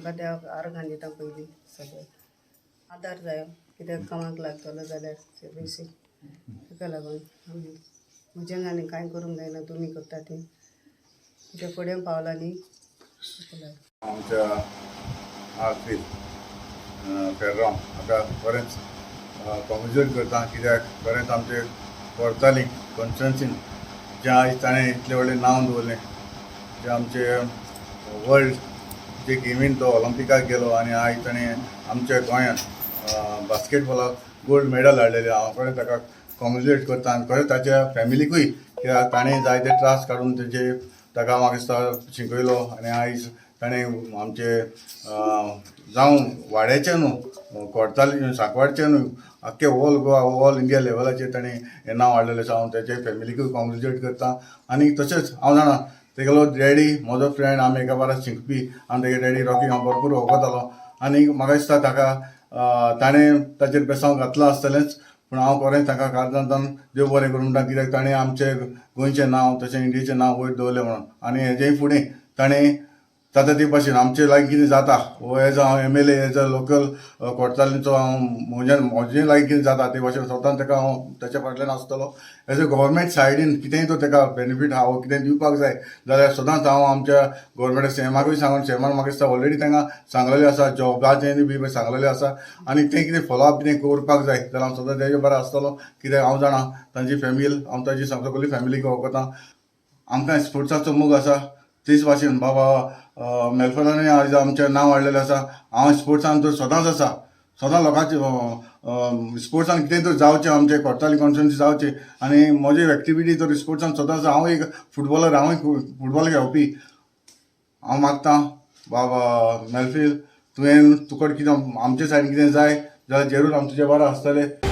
म्हाका देवाक आर्गां दिता पयलीं सगळें आदार जायो कित्याक कामाक लागतलो जाल्यार ते पयशे ताका लागून आमी म्हज्यान आनी कांय करूंक जायना तुमी करता ती तुज्या फुडें पावला न्ही ताका लागून. आमच्या आर्फील फेर्रांव हाका बरेंच कॉंग्रेच्युलेट करता, कित्याक खरेंच आमचे कोरताली कॉन्स्टिट्युएन्सीन जें आयज ताणें इतलें व्हडलें नांव दवरलें, जें आमचे वर्ल्ड जे गेमीन तो ऑलिंपिकाक गेलो आनी आयज ताणें आमच्या गोंयांत बास्केटबॉलाक गोल्ड मेडल हाडलेलें. हांव खरें ताका कॉंग्रेच्युलेट करता आनी खरें ताच्या फॅमिलीकूय, कित्याक ताणें जायते त्रास काडून तेजे ताका म्हाका दिसता शिकयलो आनी आयज ताणें आमचे जावं वाड्याचें न्हू, कोडताली सांकवाडचें न्हू, आख्खे ऑल गोवा ऑल इंडिया लेवलाचेर ताणें हें नांव हाडलेलें आसा. हांव तेजे फॅमिलीकूय कॉंग्रेच्युलेट करता आनी तशेंच हांव जाणा तेगेलो डॅडी म्हजो फ्रेंड, आमी एका बारा शिकपी आनी तेगे डॅडी रॉकी हांव भरपूर वळखतालो आनी म्हाका दिसता ताका ताणें ताचेर बेसांव घातलां आसतलेंच, पूण हांव खरें ताका काळजांतल्यान देव बरें करूं म्हणटा, कित्याक ताणें आमचें गोंयचें नांव तशें इंडियेचें नांव वयर दवरलें म्हणून. आनी हेजेय फुडें ताणें जाता ते भाशेन आमचे लागीं कितें जाता हो एज हांव MLA as a local कोडतालीचो हांव म्हजे लागीं कितें जाता ते भाशेन स्वतान ताका हांव ताच्या फाटल्यान आसतलो. एज अ गव्हर्मेंट सायडीन कितेंय तो ताका बेनिफीट आहा वो कितें दिवपाक जाय जाल्यार सदांच हांव आमच्या गव्हर्मेंट सीएमाकूय सांगून, सीएमान म्हाका दिसता ऑलरेडी तांकां सांगलेलें आसा, जॉबाचें बी सांगलेलें आसा आनी तें कितें फॉलोअप कितें करपाक जाय जाल्यार हांव सदांच तेजे बरें आसतलो, कित्याक हांव जाणा तांची फॅमिली, हांव ताची सगळी फॅमिलीक वळखता. आमकां स्पोर्ट्साचो मोग आसा तेच भाशेन बाबा मेलफानानूय आयज आमचें नांव हाडलेलें आसा. हांव स्पोर्ट्सान तर सदांच आसा, सदां लोकांचे स्पोर्ट्सान कितें तर जावचें, आमचें कोडताली कॉन्स्टिट्युएन्सी जावचें आनी म्हजी एक्टिविटी तर स्पोर्ट्सान सदांच आसा. हांव एक फुटबॉलर, हांवूय फुटबॉल खेळपी. हांव मागता बाबा मेलफील, तुवें तुका कितें आमचे सायडीन कितें जाय जाल्यार जरूर आम तुजे बरो आसतले.